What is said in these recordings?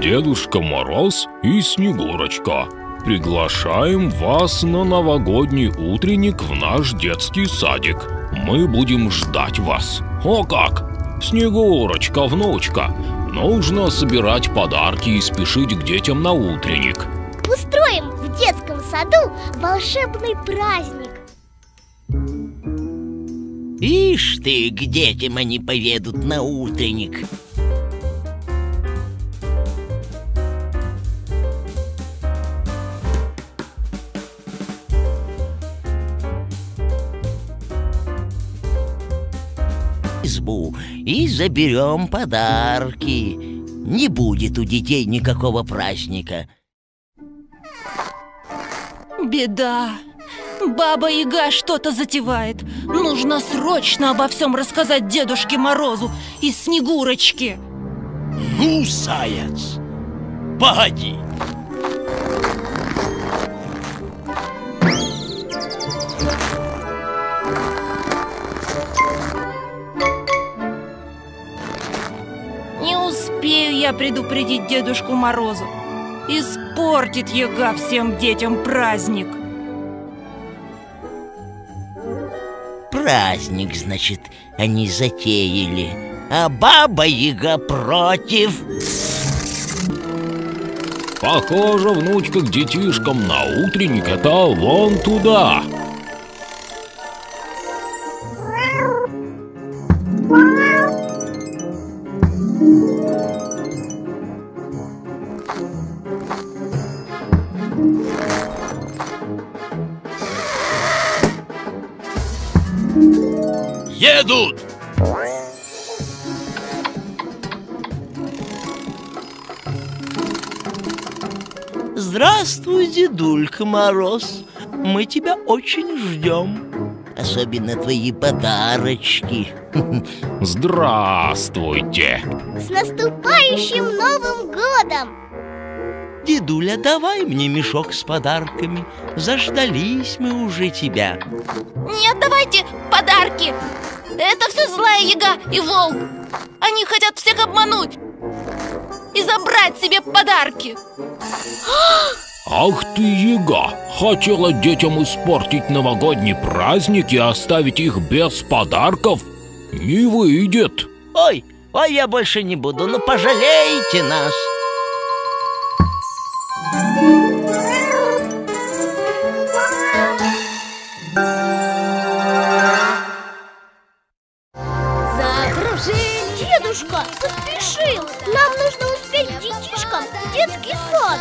Дедушка Мороз и Снегурочка. Приглашаем вас на новогодний утренник в наш детский садик. Мы будем ждать вас. О как! Снегурочка, внучка, нужно собирать подарки и спешить к детям на утренник. Устроим в детском саду волшебный праздник. Ишь ты, к детям они поведут на утренник. Избу и заберем подарки. Не будет у детей никакого праздника. Беда! Баба Яга что-то затевает. Нужно срочно обо всем рассказать Дедушке Морозу и Снегурочке. Ну, заяц, погоди. Не успею я предупредить Дедушку Морозу. Испортит Яга всем детям праздник. Праздник, значит, они затеяли. А Баба Яга против. Похоже, внучка, к детишкам на утренник это вон туда. Едут! Здравствуй, Дедулька Мороз. Мы тебя очень ждем. Особенно твои подарочки. Здравствуйте! С наступающим Новым годом! Дедуля, давай мне мешок с подарками. Заждались мы уже тебя. Не отдавайте подарки! Это все злая Яга и волк. Они хотят всех обмануть и забрать себе подарки. Ах ты, Яга! Хотела детям испортить новогодний праздник и оставить их без подарков? Не выйдет! Ой, ой, я больше не буду, ну пожалейте нас! Дедушка, поспешим! Нам нужно успеть к детишкам в детский сад.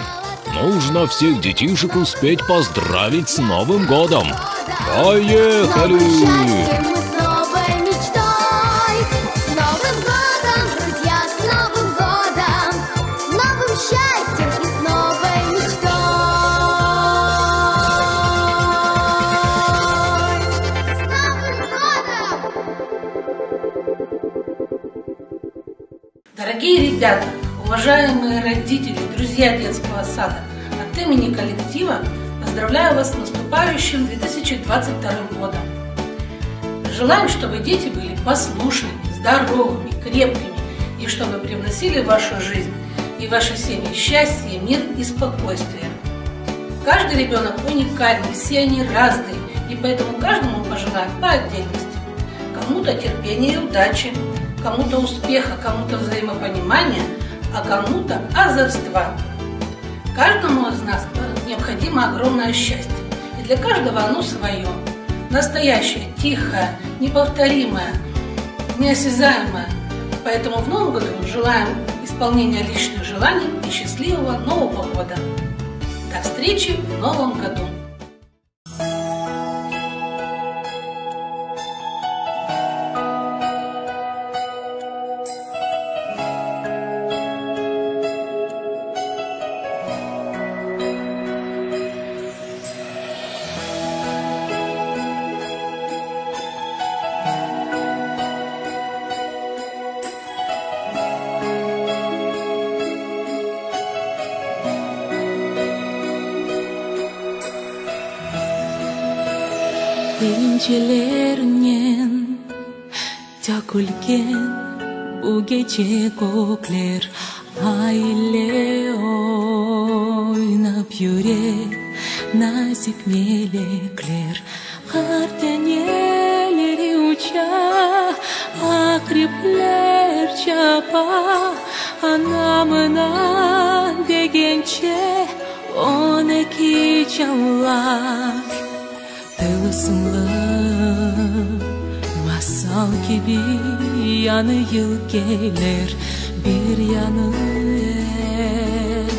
Нужно всех детишек успеть поздравить с Новым годом. Поехали! С новым счастьем и с новой мечтой! С Новым годом, друзья, с Новым годом! С новым счастьем и с новой мечтой! С Новым годом! Дорогие ребята, уважаемые родители, друзья детского сада, от имени коллектива поздравляю вас с наступающим 2022 годом. Желаем, чтобы дети были послушными, здоровыми, крепкими и чтобы привносили в вашу жизнь и в ваши семьи счастье, мир и спокойствие. Каждый ребенок уникальный, все они разные, и поэтому каждому пожелаем по отдельности. Кому-то терпения и удачи, кому-то успеха, кому-то взаимопонимания, а кому-то озорства. Каждому из нас необходимо огромное счастье, и для каждого оно свое. Настоящее, тихое, неповторимое, неосязаемое. Поэтому в новом году желаем исполнения личных желаний и счастливого Нового года. До встречи в новом году! Pencelerinen tökülgen bu gece kökler. Ay ile oynap yüre nazik melekler, Qar taneleri uça, aqrepler çapa, Ana-mına degence 12 çalar. Tılsımlı masal kibi yañı yıl kelir, Bir yañı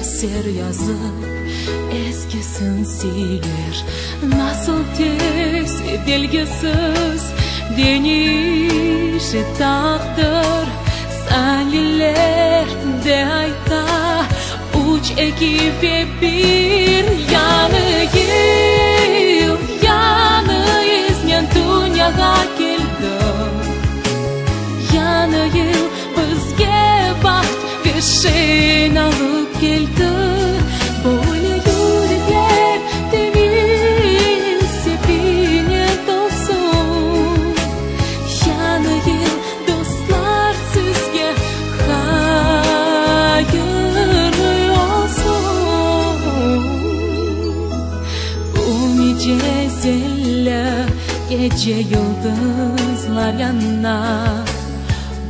eser yazıp, eskisin siler. Nasıl tez ve belgisiz deñişe taqdir, Saniyeler de ayta, üç, eki ve bir. Yañı yıl yañı iznen dünyağa keldi, Yañı yıl bizge baht ve şeñ alıp keldi. Böyle yürekler temiz sevginen tolsun, Yañı yıl, dostlar, sizge hayırlı olsun. Bu nice zelli gece yıldızlar yana,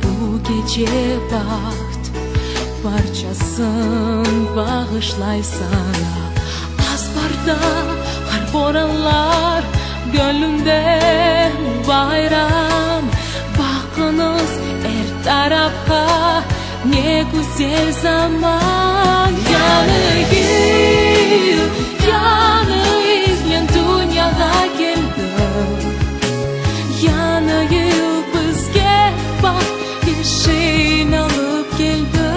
Bu gece baht parçasın bağışlay saña. Azbarda qar boranlar, göñlümde bayram, Baqıñız er tarafqa, ne güzel zaman. Yañı yıl yañı iznen dünyağa keldi, Yañı yıl bizge baht ve şeñ alıp keldi.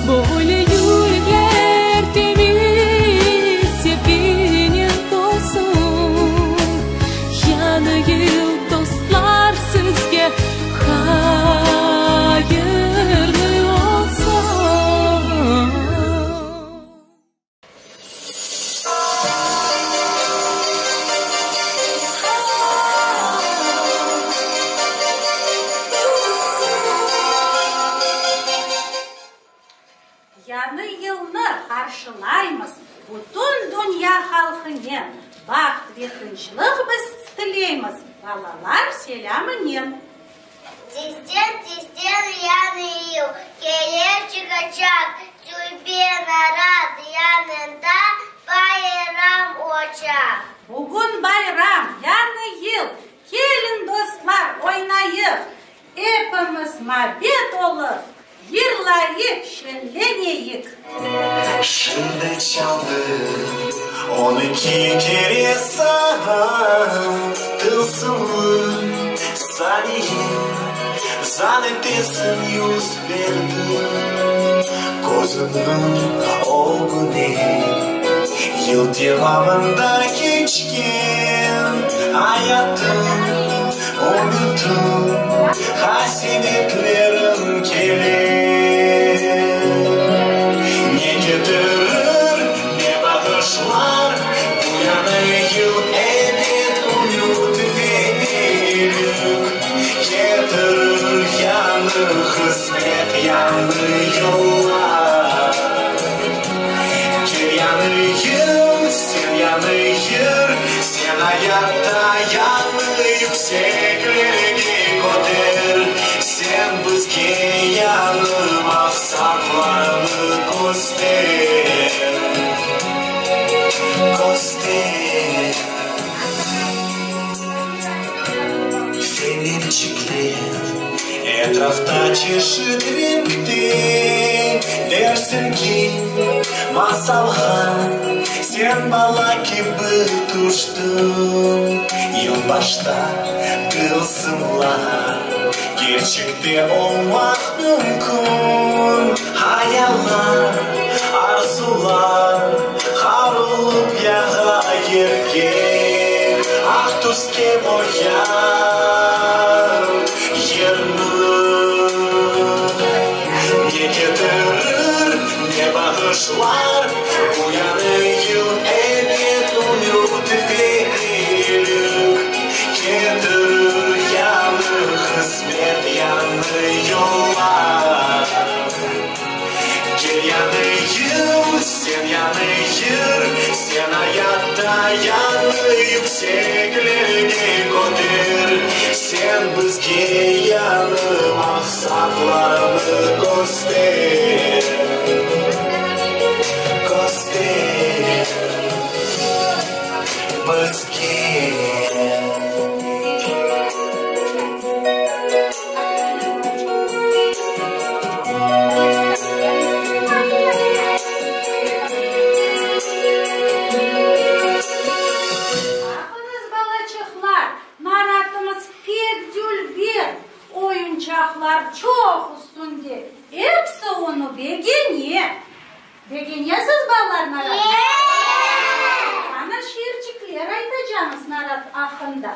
Böyle yürekler temiz sevginen tolsun, Yañı yıl, dostlar, sizge hayırlı olsun. Yañı yılnı qarşılaymız bütün dünya halqınen, Baht ve tınçlıq biz tileymiz balalar selâmınen. Tezden-tezden yañı yıl keler çıqacaq, Tübe narat yanında bayram olacaq. Bugün bayram, yañı yıl, keliñ dostlar, oynayıq, Epimiz mabet olıp, yırlayıq, şeñleneyik. Şimdi çaldı 12 kere saat, Tılsımlı saniye, zan etesin 100 berdi. Közüniñ ögüne yıl devamında keçken ayatım, ümütim, qasevetlerim kele. Ne ketirir, ne bağışlar bu yañı yıl? Ebet, ümüt ve eyilik ketirir, yañı qısmet, yañı yollar. Kel yañı yıl, sen yañı yır, sen ayatta yañı yükseklerge köter, sen bizge yañı maqsatlarnı köster, köster. Fenerçikler etrafta çeşit renkte, Dersiñ ki, masalğa sen bala kibi tüştiñ. Yılbaşta tılsımlar kerçekte olmaq mümkün, Hayallar, arzular qar olıp yağa yerge, Aq tüske boyar yerni. Ne ketirir, ne bağışlar bu yañı yıl? Ebet, ümüt ve eyilik ketirir, yañı qısmet, yañı yollar. yañı yıl, sen yañı yır, Sen ayatta yañı yükseklerge köter, Sen bizge yañı maqsatlarnı köster, Köster bizge. Baqıñız, balaçıqlar, naratımız pek dülber, oyunçaqlar çoq üstünde, episi onı begene. Begenesiz, balalar, naratnı? Ana şiircikler aytacamız narat aqqında.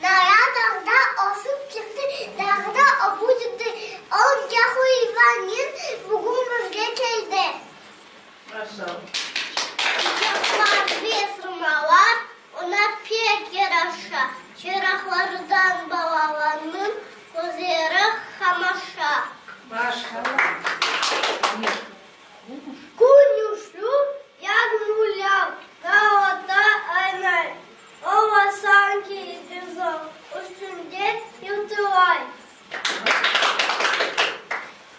Narat dağda ösip çıqtı, Dağda oqup çıqtı, On yahuyvanen bugün bizge keldi. Çiçekler ve sırmalar oña pek yaraşa, Çıraqlardan balalarnıñ közleri qamaşa. Kün uşlu yağmurlar dalada oynay, Olar sanki yıldızlar üstünde yıltıray.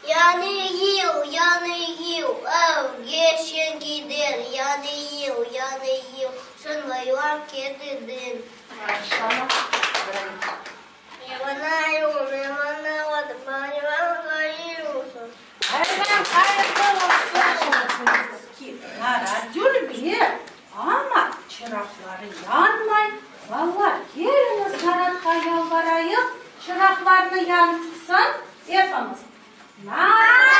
Yañı yıl, yañı yıl, evge sen keldiñ, Yañı yıl, yañı yıl, sen bayram ketirdiñ. Bayram hayırlı olsun! Narat dülber, amma çıraqları yanmay. Balalar, keliñiz naratqa yalvarayıq, çıraqlarnı yantsın epimiz. Narat!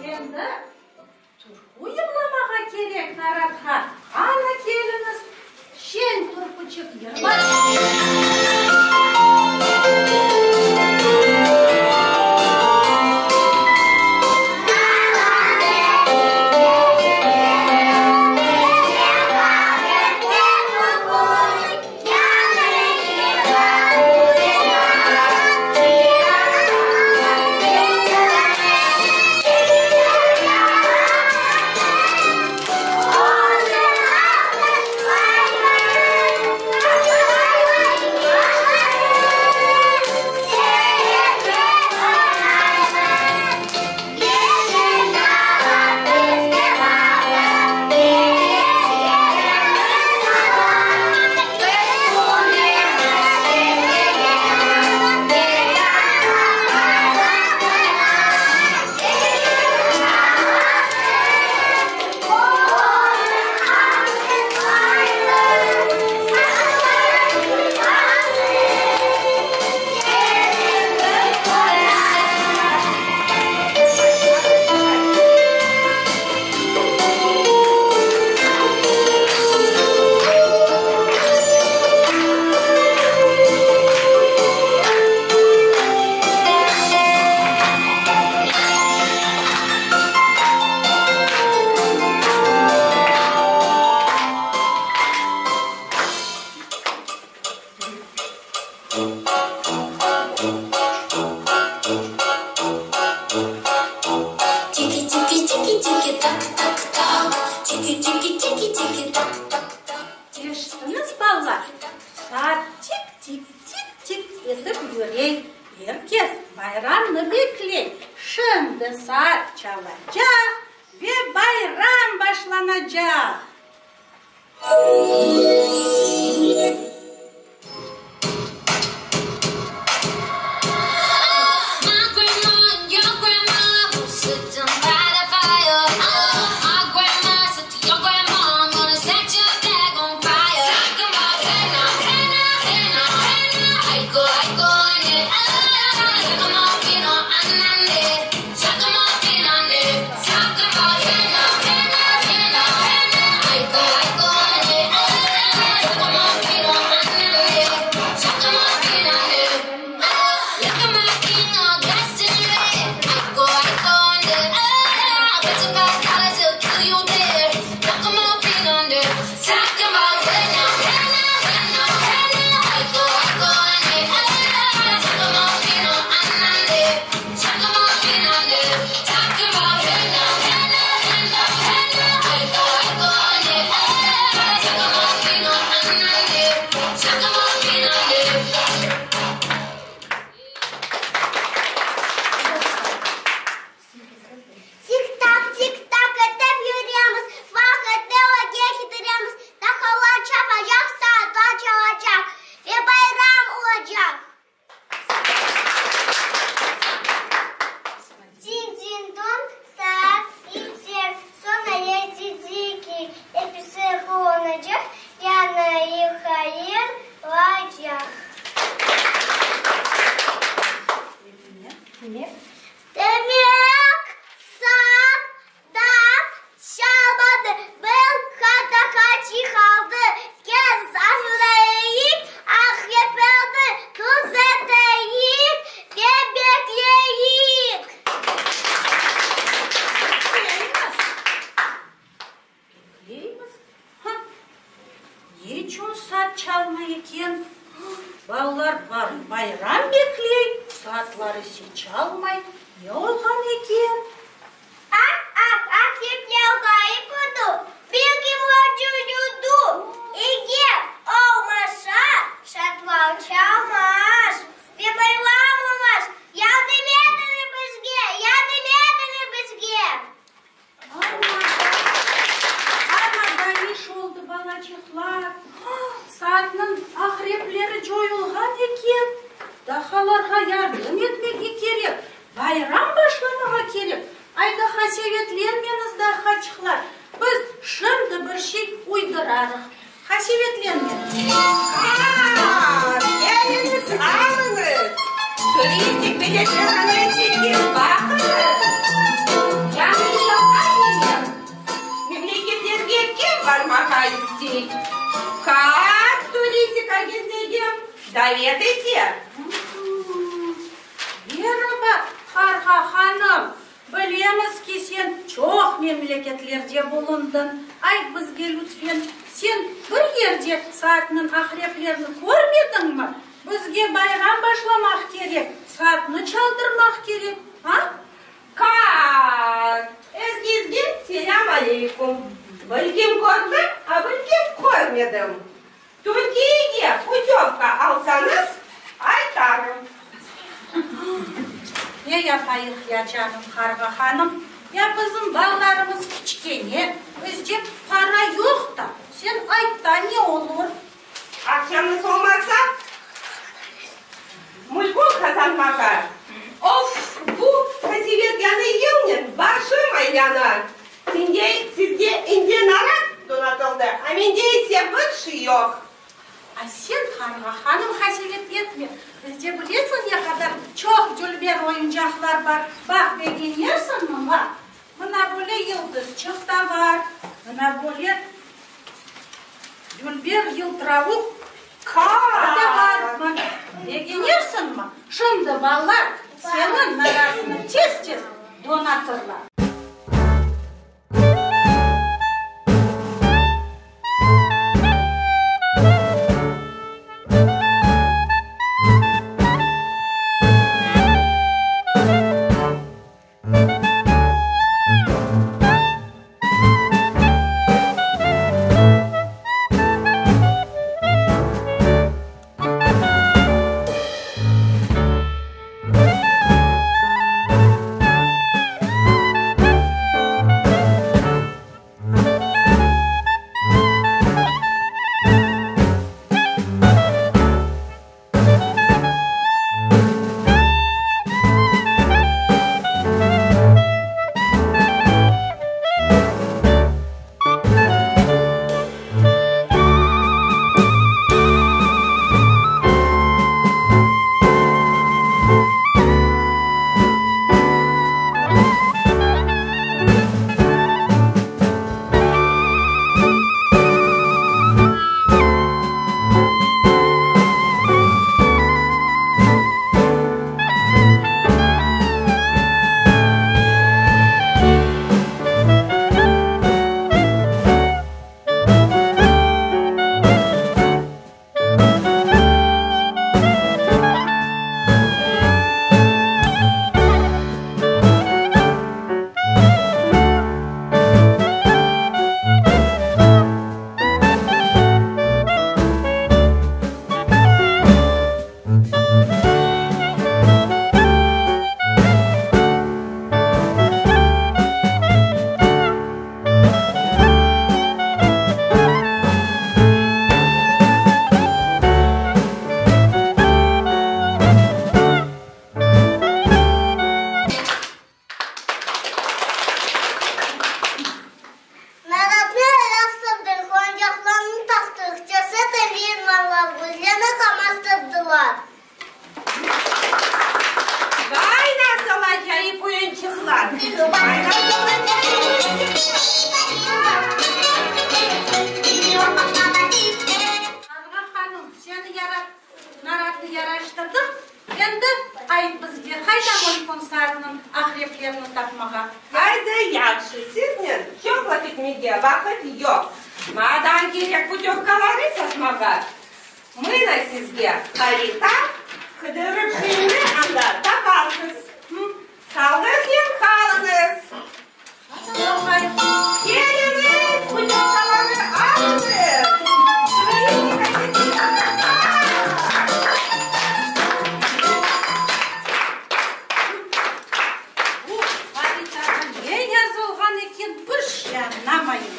Endi türkü yırlamağa kerek naratqa. Qana, keliñiz, şeñ türküçik yırlayıq. Eşittiñiz, balalar, saat tik-tik, tik-tik etip yürey, er kes bayramnı bekley. Şimdi saat çalacaq ve bayram başlanacaq. Demek? Demek, saat daa çalmadı. Bir hatağa çıqardı. Tez azırlayıq, aqreplerni tüzeteyik ve bekleyik. Bekleymiz. Bekleymiz. Ha, neçün saat çalmay eken? Balalar bayram bekley, saatlar ise çalmay. Ne olğan eken? Ah, ah, aqrepler ğayıp oldı, bir yımırcı yudu. Eger olmasa, saatlar çalmaz ve bayram olmaz. Yardım etiñiz bizge, yardım etiñiz bizge! Ana, da iş oldı, balaçıqlar. Saatnıñ aqrepleri coyulğan eken. Dahalarğa yardım etmege kerek, bayram başlamağa kerek. Ayda qasevetlenmeñiz, dahaçıqlar, biz şimdi bir şey uydurarıq. Qasevetlenmeñiz. Aa, keliñiz, alıñız! Turistik biletlerini çekip baqıñız! Yañı yılğa menen memleketlerge kim barmağa istey? Kart turistik agentligi davet ete! Meraba, Qarğa hanım! Bilemiz ki, sen çoq memleketlerde bulundıñ. Ayt bizge lütfen, sen bir yerde saatniñ aqreplerini körmediñmi? Bizge bayram başlamaq kerek, saatni çaldırmaq kerek, a? Kak! Erkizge selâm aleykum! Bilgim kördim, a bilgim körmedim. Türkiyege putövka alsañız, aytarım. Ne yapayıq ya, canım Qarğa hanım? Ya bizim balalarımız kiçkene, bizde para yoq da, sen ayt da, ne olur? Aqçañız olmasa, mülkün qazanmağa. Of, bu qasevet yañı yılnen başım aylana. Sende, sizde indi narat donatıldı, a mende ise bir şey yoq. A sen, Qarğa hanım, qasevet etme, bizde bilesiñ ne qadar çoq dülber oyuncaqlar bar. Baq, begenirsiñmi, baq, mına böyle yıldızçıq da bar, mına böyle dülber yıltıravuq da bar, mına, begenirsiñmi? Şimdi balalar seniñ naratıñı tez-tez donatırlar. Qarğa hanım, seni yarat, naratnı yaraştırdıq, endi ayt bizge, qayda mümkün saatnıñ aqreplerini tapmağa? Aydı, yahşı, siznen çoq laf etmege vaqıt yoq. Madan kerek putövkaları satmağa. Mına sizge harita, qıdırıp şimdi anda taparsız. Sağlıqnen qalıñız. Keliñiz, putövkalarnı alıñız. Bu haritada ne yazılğan eken, bir şey añlamayım.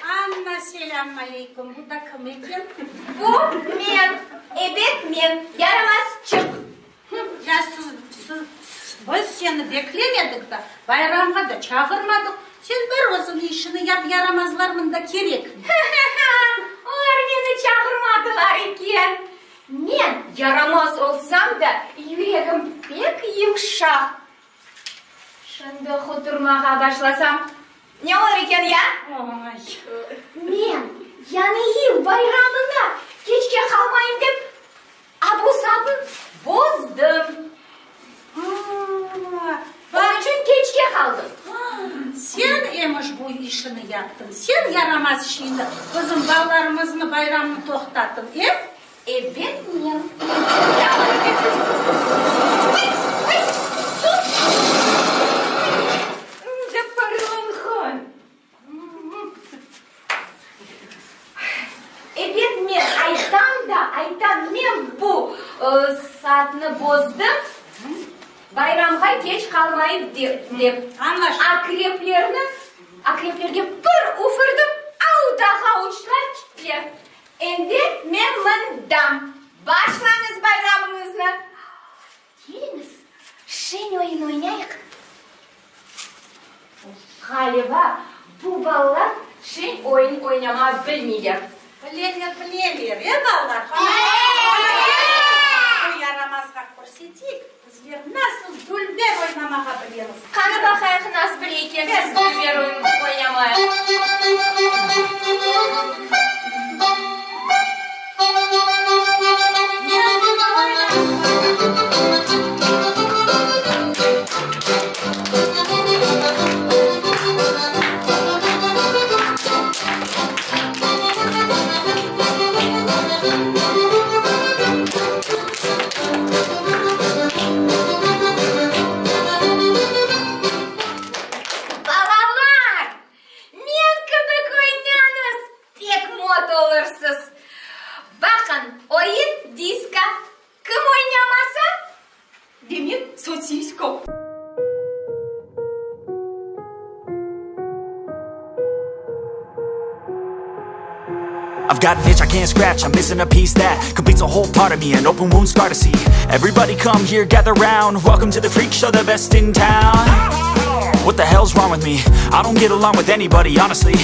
Anna, selâm aleyküm, bu da kim eken? Bu men, ebet men, yaramaz çıq. Ya siz, siz, biz seni beklemedik da, bayramğa da çağırmadıq. Sen bar özüñ işini yap, yaramazlar mında kerekmey. Ha-ha-ha, olar meni çağırmadılar eken. Men yaramaz olsam da, yüregim pek yımşaq. Şimdi quturmağa başlasam, ne olur eken, ya? Oy! Men Yañı yıl bayramına keçke qalmayım dep, a bu saatnı bozdım. Onıñ içün keçke qaldım. Sen emiş bu işini yaptıñ, sen yaramaz şeyni, bizim balalarımıznı bayramnı toqtattıñ, e? Ebet men. Ebet men aytam da, aytam, men bu saatnı bozdım, bayramğa keç qalmayıp dep. Akreplerni, akreplerge bir üfürdim, avdağa uçtılar, kittiler. Endi men mındam. Başlañız bayramıñıznı. Keliñiz, şeñ oyun oynayıq. Ğaliba, bu balalar şeñ oyun oynamağa bilmeyler. Bileler, bileler, e, balalar? Bu yaramazğa körseteyik, bizler nasıl dülber oynamağa bilemiz. Qani baqayıq, nasıl bile ekensiz dülber oynamağa. Balalar, men kibik oynañız, pek mot olursız. Baqın, oyun disko. Kim oynamasa, demek sosisko. I've got an itch I can't scratch, I'm missing a piece that Completes a whole part of me, an open wound scar to see Everybody come here, gather round Welcome to the freak show, the best in town What the hell's wrong with me? I don't get along with anybody, honestly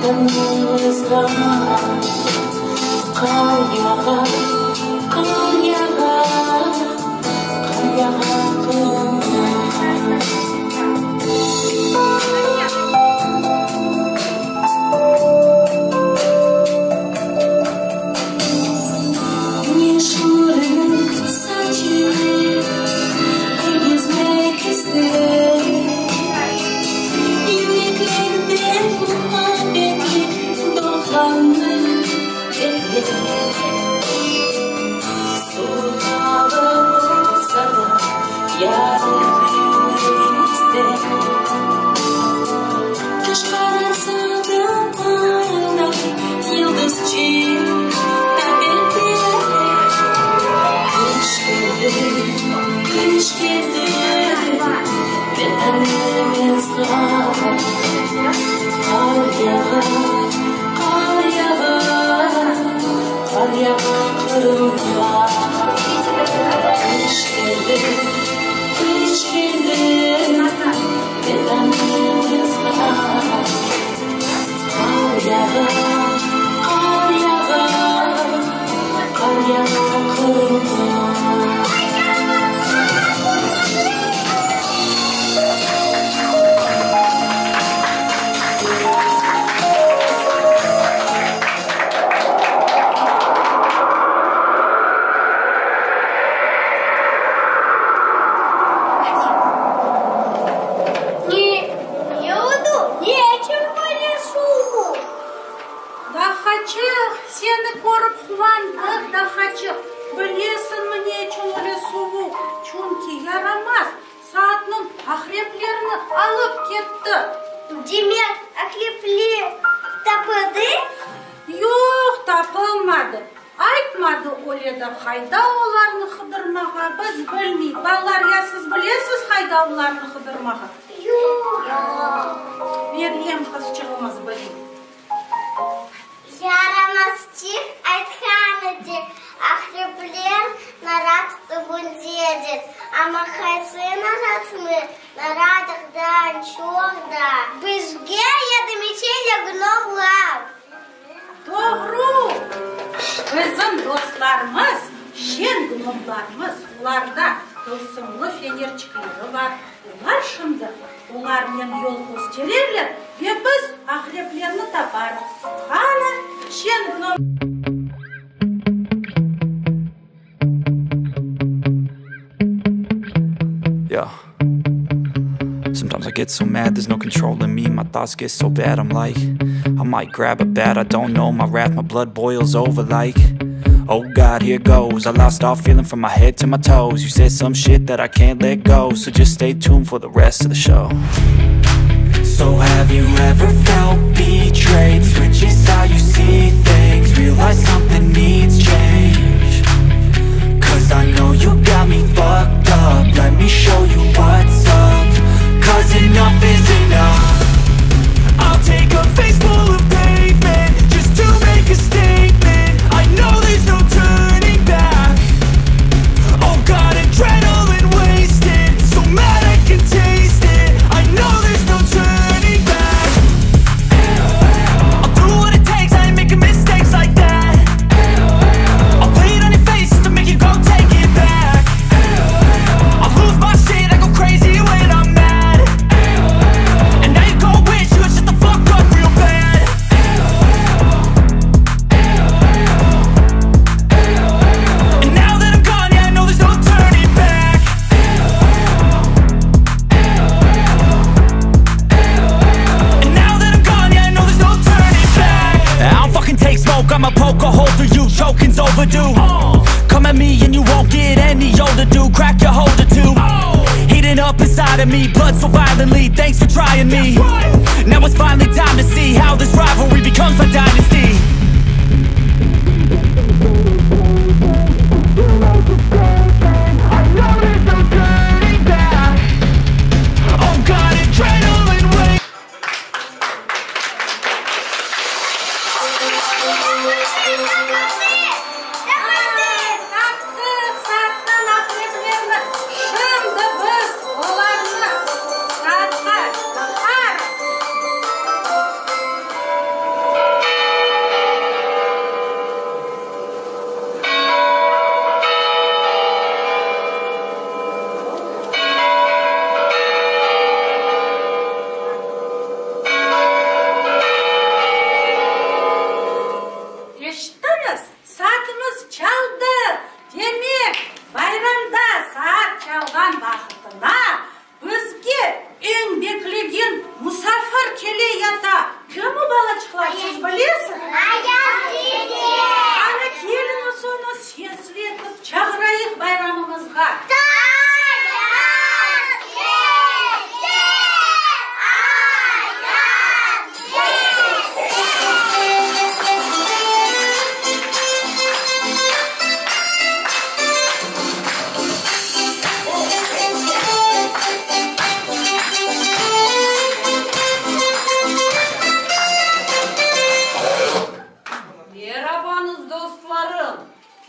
Vetanımızğa qar yağa, qar yağa, qar yağa Qırımda. Küneş nurını saçıp, körgizmek ister. Yüreklerde muhabbetlik doğğannı bekler. Suvuq ava olsa da, yarıq yüregimizde. Qış qararsa da parıldar yıldızçıq töpede. Qış keldi, qış keldi Vetanımızğa. Qar yağa, qar yağa, qar yağa Qırımda. Qış keldi, qış keldi Vetanımızğa. Qar yağa, qar yağa, qar yağa Qırımda. Ne, ne oldı? Ne içün böyle suvuq? Dahaçıq, seni körip quvandıq, dahaçıq. Bilesiñmi ne içün öyle suvuq? Çünki yaramaz saatniñ aqreplerini alıp ketti. Demek, aqrepler tapıldı? Yoq, tapılmadı. Aytmadı öyle de, qayda olarnı qıdırmağa, biz bilmeyik. Balalar, ya siz bilesiz qayda olarnı qıdırmağa? Yoq. Meryem qızçığımız bile. Yaramazçıq aytqan edi, aqrepler narat tübündedir. Amma qaysı naratnı? Naratqdan çoq da. Bizge yardım eteler gnomlar. Doğru! Bizim dostlarımız, şen gnomlarımız, olarda tılsımlı fenerçikleri bar. Olar şimdi olarnen yol köstererler ve biz aqreplerni taparıq. Qana, şen gnom. Yeah. Sometimes I get so mad, there's no controlling me. My thoughts get so bad, I'm like, I might grab a bat, I don't know. My wrath, my blood boils over like, oh God, here goes. I lost all feeling from my head to my toes. You said some shit that I can't let go, so just stay tuned for the rest of the show. So have you ever felt betrayed? Switches how you see things Realize something needs change Cause I know you got me fucked up Let me show you what's up Cause enough is enough I'll take a face full of pavement Just to make a statement I know there's no turning back Oh God, adrenaline wasted So mad I can taste it I know there's no turning back I'll do what it takes, I ain't making mistakes like that I'll bleed on your face just to make you go take it back I lose my shit, I go crazy when I'm mad And now you go wish you would shut the fuck up real bad And now that I'm gone, yeah, I know there's no turning back And now that I'm gone, yeah, I know there's no turning back I don't fucking take smoke, I'ma poke a hole through you Choking's overdue Come at me and you won't get any older, dude Crack your holder too Heating up inside of me, blood so violently Thanks for trying me Now it's finally time to see how this rivalry becomes my dynasty I know there's no turning back Oh God, adrenaline wait Taptıq saatnıñ aqreplerini! Şimdi biz olarnı saatqa taqarıq!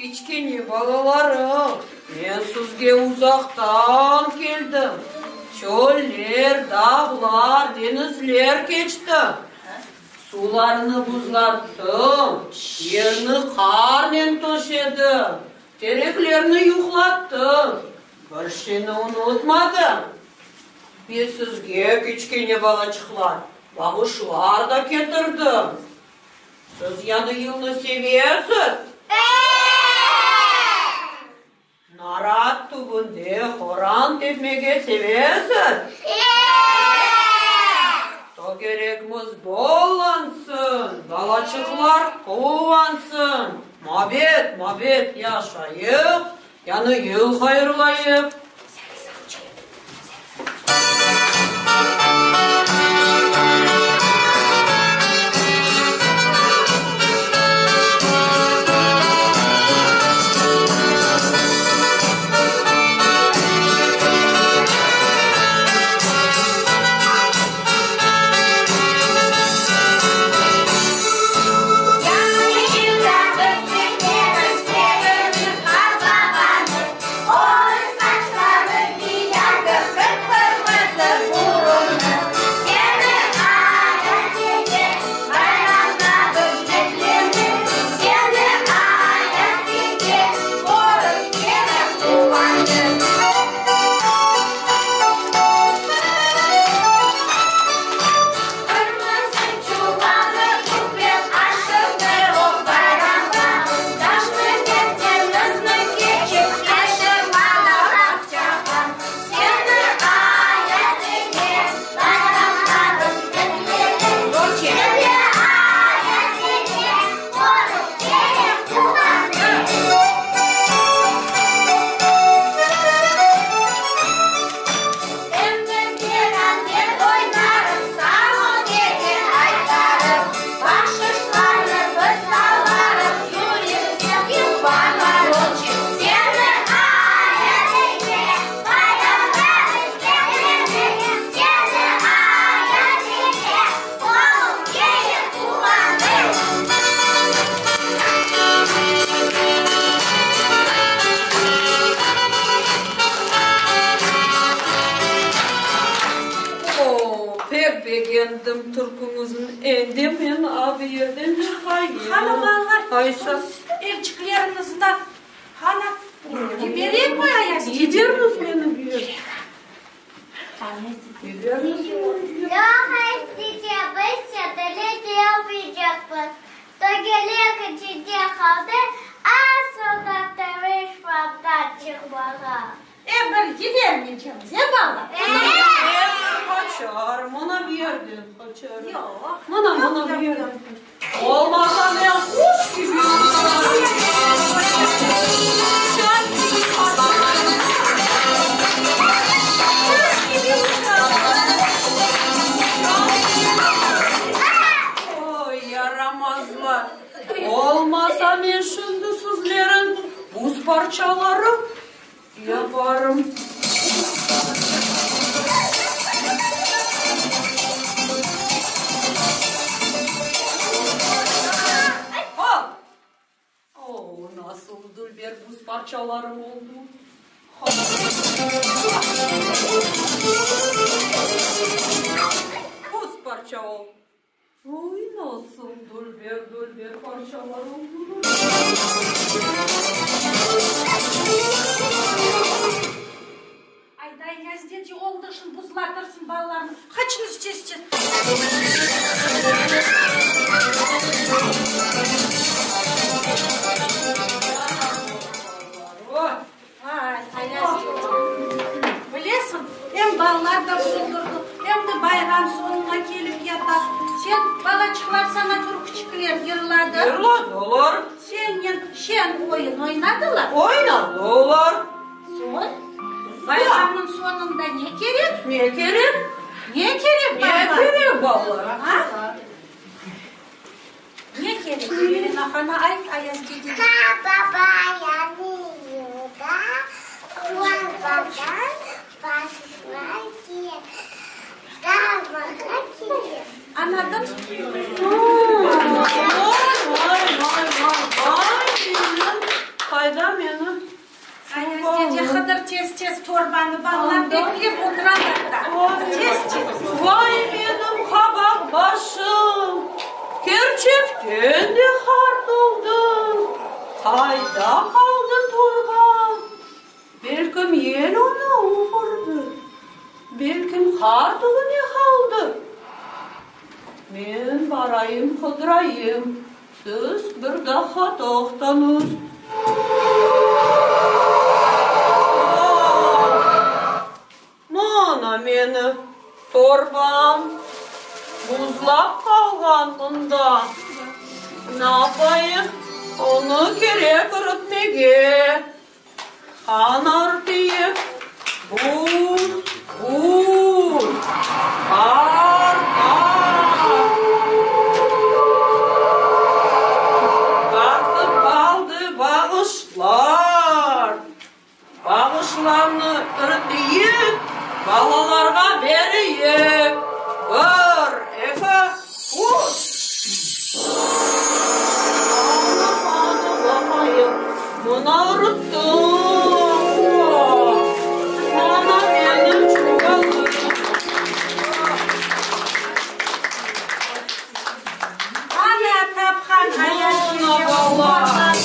Kiçkene balalarım, men sizge uzaqtan keldim. Çöller, dağlar, deñizler keçtim. Suvlarnı buzlattım, yerni qarnen töşedim, tereklerni yuqlattım. Bir şeyni unutmadım. Ve sizge, kiçkene balaçıqlar, bağışlar da ketirdim. Siz Yañı yılnı sevesiz? Narat tübünde horan tepmege sevesiz? Tögeregimiz bollansın, balaçıqlar quvansın, mabet, mabet yaşayıq, Yañı yıl hayırlayıq! O, pek begendim türküñizni, endi men a bu yerden çıqayım. Qana, balalar, Aysa. Evçikleriñizni, qana, yibereyikmi Ayaz? Yiberiñiz meni bu yerge. Yiberiñiz meni. Yoq, Aysiye, biz çetelge yapmaycaqmız. Tögerek içinde qaldı, az soqaqta beş vaqıttan çıqmağa. E, bir yibermeycemiz, e, bala? E, bir qaçarım, mına bir yerden qaçarım. Yoq. Mına, mına bir yerden. Olmasa men quş kibi uçarım. Uçan kibi qaçarım. Quş kibi uçarım. Uçan kibi. Oy, yaramazlar! Olmasa men şimdi sizlerin buz parçaları Yaparım. Al! O, nasıl dülber buz parçalarım oldu! Buz parça ol! Oy, nasıl dülber-dülber parçalar oldular! Ayda, Ayaz dede, olduşın, buzlatırsıñ balalarnı. Qaçıñız tez-tez. Ay, Ayaz dede, bilesiñ, em balalar da boldurdı, em de bayram soñuna kelip yata. Sen, balaçıqlar saña türküçikler yırladı. Yırladılar. Sennen şeñ oyun oynadılar. Oynadılar. Soñ, bayramnıñ soñunda ne kerek? Ne kerek? Ne kerek, balalar? Ne kerek, balalar? A? Ne kerek, Evelina hana, ayt, Ayaz dede. Qar baba yanında, Quvan baban başına kiyer, Damağa kiyer. Añladın? Vay, vay, vay, vay, vay, menim. tez-tez torbanı bağlap beklep oturalar da. Tez-tez. Vay menim qabaq başım, kerçekten de qart oldım. Qayda qaldı torbam? Belkim yel onı uvurdı, belkim qar tübüne qaldı. Men barayım qıdırayım, siz bir daqqa toqtañız. Ah, mana meni torbam, buzlap qalğan mında. Napayım, onı kerek iritmege. Han artıyıp, Buz, buz, qar, qar. Qatıp qaldı bağışlar. Bağışlarnı iriteyik, balalarğa bereyik. Bir, eki, üç. Ana, ana, baqayım, mına ırıttım. Ana, menim çuvalım. Ana tapqan ayaz gece ormanı.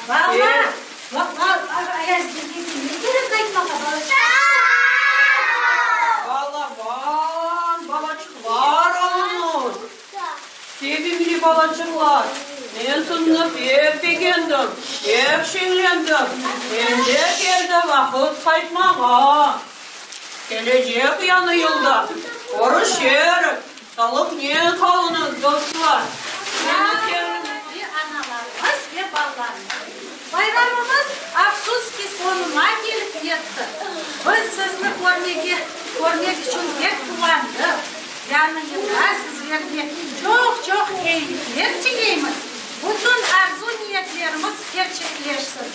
Bala, Ayaz bizge ne kerek aytmağa, balaçıq? Balaban balaçıqlar alıñız. Sevimli balaçıqlar, men sizni pek begendim, pek şeñlendim. Endi keldi vaqıt qaytmağa. Kelecek yañı yılda körüşerik, sağlıqnen qalıñız, dostlar. Ve analarımız ve balalarımız. Bayramımız, afsus ki, soñuna kelip yetti. Biz sizni körmege, körmek içün pek quvandıq. Yañı yılda sizlerge çoq-çoq eyilikler tileymiz, bütün arzu-niyetlerimiz kerçekleşsin.